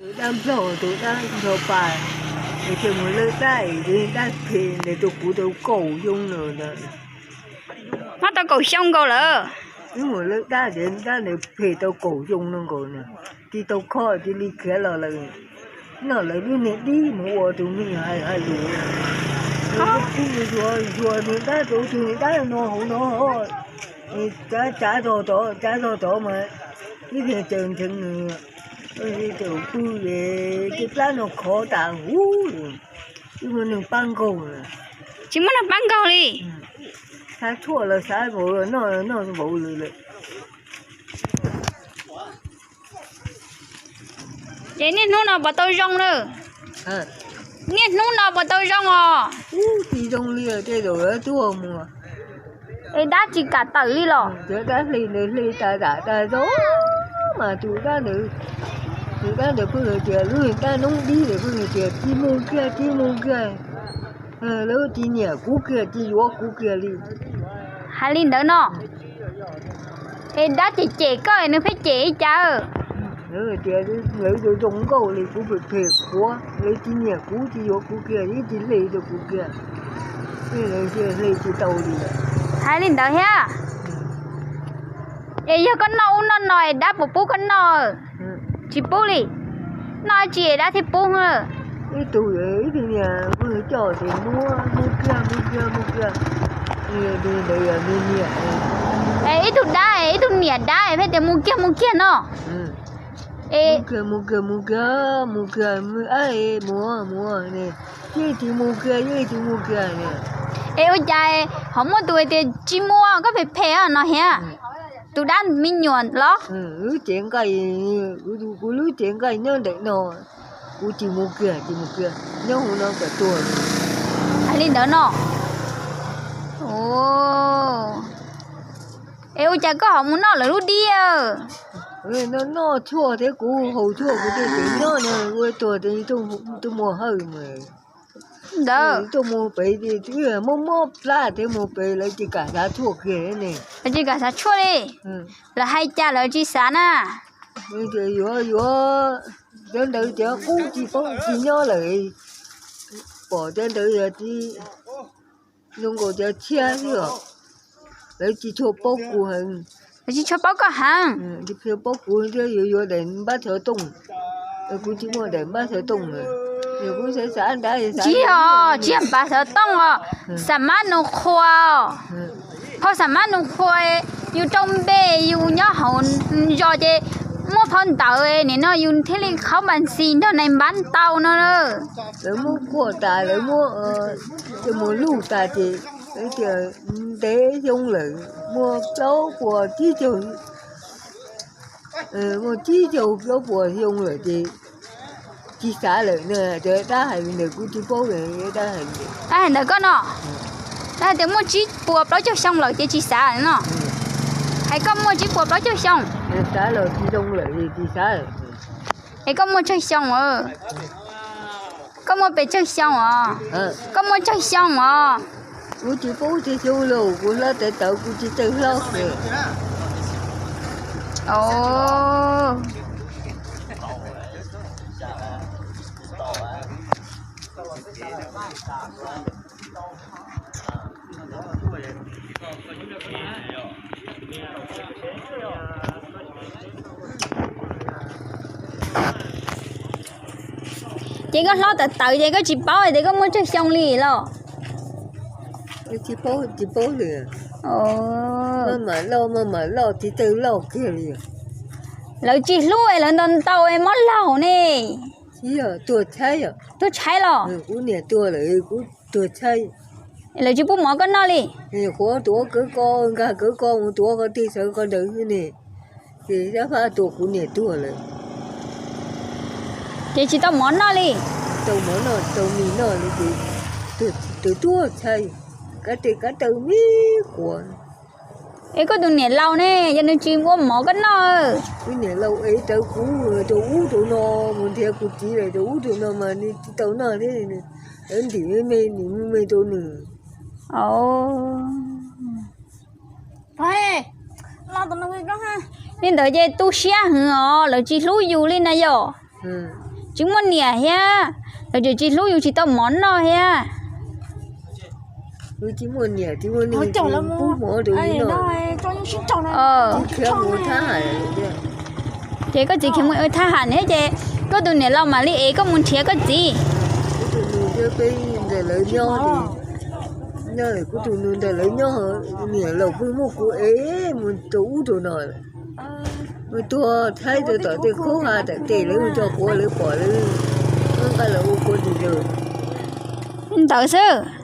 Dab nplog tus dab nplog pas, ces mus lawb dab es dab phem ntawd rau kuv tau kaum xyoo lawm ntag. Muab tau kaum xyoo nkaus lawm. Wb mus lawb dab ces dab ntawd phem tau kaum xyoo no nkaus na, tsis tau kho cia li khiav los lawm. Noj lawv lub niag dib mus ua tus me nyuam hais hais lus, pub zuag zuag nws dab rau tus niag dab no hauv no, cav cav tog tod cav tog tod mas ib niag caws ntseev nws, caws pw ces tej plab no khov tas huv, wb muab nws pab nkaug. Tsis muab nws pab nkaug li. Xav tshuaj los xav npaum noj noj npaum li lawm. Ces niaj hnub no puas tau zoo na? Niaj hnub no puas tau zoo os? Tsis zoo li, tej zaum yuav tuag mus. Es dab tsis kam tawm li los? Cov dab hle ntawd hle tas zam tas zog, mas tus dab ntawd, tus dab ntawd pheej hais tias lub dab noob dib ntawd pheej hais tias tsis mus kiag tsis mus kiag, lawv tsis nyiam kuv kiag tsis yuav kuv kiag li. Hais li ntawd no. Es dab cem cem koj es nws pheej cem li cas? Tias lawv zoo zoo nkauj li kuv phem phem qhuav, lawv tsis nyiam kuv tsis yuav kuv kiag, ib tsis hle rau kuv kiag, hle tsis tau li. Hais li ntawd thiab. Es yog koj noj ub noj no es dab puas pub koj noj? Tsis pub li. Noj dab tsi es dab thiaj pub? Ib tug, ib tug niag pheej coj tias muab, muab kiag, muab kiag, muab kiag. Ntawd yog nws niam. Es ib tug dab, ib tug niam dab pheej tias mus kiag mus kiag no. Mus kiag mus kiag mus kiag mus kiag, mus mus, yeej tsis mus kiag yeej tsis mus kiag. Es ua cas ho muaj tus tias tsis mus, koj phem phem no thiab? Tus dab me nyuam los? Lub cev nqaij, kuv lub cev nqaij nyob ntawm no, kuv tsis mus kiag tsis mus kiag, nyob hauv no kom tuag. Hais li ntawd no. Es ua cas koj ho mus noj lawv lub dib? Noj tshuaj thiab kuv haus tshuaj kuv thiaj tseem nyob no, ua tuag ces tuaj mus hawj mas. Ntawd tuaj mus pem, mob mob plab thiab mus pem lawv tsis kam xav tshuaj kiag ne. Lawv tsis kam xav tshuaj li. Lawv hais cas lawv tsis xav na? Yuav yuav, cov ntawd cov qub tsis paub tsis nyob lawm, pom cov ntawd yog tsis zoo nkaus cov tshiab xwb os. Lawv tsis tshua paub kuv heev. Lawv tsis tshua paub koj heev. Tsis paub kuv thiab, yuav yuav daim npab xov tooj, kuv tsis muaj daim npab xov tooj. Yog kuv xav xav nrad, tsis yog, tsis yog npab xov tooj os, xam mab nus qhua. Phau xam mab nus qhua, yus rau npe, yus nyob hauv zos ces muaj phau ntawv, nim no yus thiaj li qhaub npas ntxis nrog nais npab ntau no. Lawv muab kuaj tas, lawv muab, ces mus luj tas ces tias ntev xyoo lawm, muaj plaub puas tsib caug, muaj tsib caug plaub puas xyoo lawm ces tsis xav lawm na. Cov dab hais li ntawd kuv tsis paub, dab hais li ntawd. Dab hais ntawd koj no, dab hais tias muaj tsib puas plaub caug xyoo lawm ces tsis xav no. Hais koj muaj tsib puas plaub caug xyoo, xav los tsis zoo lawm tsis xav. Es koj muaj tsawg xyoo? Koj muaj pes tsawg xyoo os? Koj muaj tsawg xyoo os? Kuv tsis paub tsawg xyoo li, kuv hlob tawv tawv kuv tsis txawj hlob kiag. Ces koj hlob tawv tawv ces koj tsis paub tias koj muaj tsawg xyoo li los? Tsis paub, tsis paub li. Maj mam loj, maj mam loj, tsis txawj loj kiag li. Lawv tsis hlub es lawv ntaus ntaus es mob laug ne. Tsis yog, tuag tshaib. Tuag tshaib los? Kuv niam tuag lawm kuv tuag tshaib. Lawv tsis pub mov koj noj li? Qhuav tuav kawv ko, nkag kawv ko mus tuav qhov twg sawv qhov ntawd xwb ne. Ces sab fab tua kuv niam tuag lawm. Ces tsis tau mov noj li? Tau mov noj, tau mis noj li ces tuag tshaib, kab tej kab taw me quav. Es koj tus niam laus ne, yog nws tsis ua mov koj noj? Kuv niam laus ev rawv kuv rau ub rau no, mus nrhiav kuv txiv lawm rau ub rau no mas nws tsis tau noj thiab, lawv ntim me me ntim me me rau nws. Li ntawd ces tu siab heev os, lawv tsis hlub yus li na yom. Tsis muaj niam thiab, lawv tsis hlub yus tsis tau mov noj thiab. Tsis muaj niam tsis muaj neeg, pub mov rau yus noj. Ces koj txiv khiav mus ua thab ham thiab ces koj tus niam laus mam li ev koj mus nrhiav koj txiv. Kuv tus nus thiab peb ntawm lawv nyob, kuv tus nus ntawm lawv nyob, niam laus pheej muab kuv ev mus rau ub rau no. Mus tuag thaib rau tom tej khaub ha tam tes lawv mus tso quav lawv pom lawv nqa los ua kua tus zaws. Li ntawd xwb.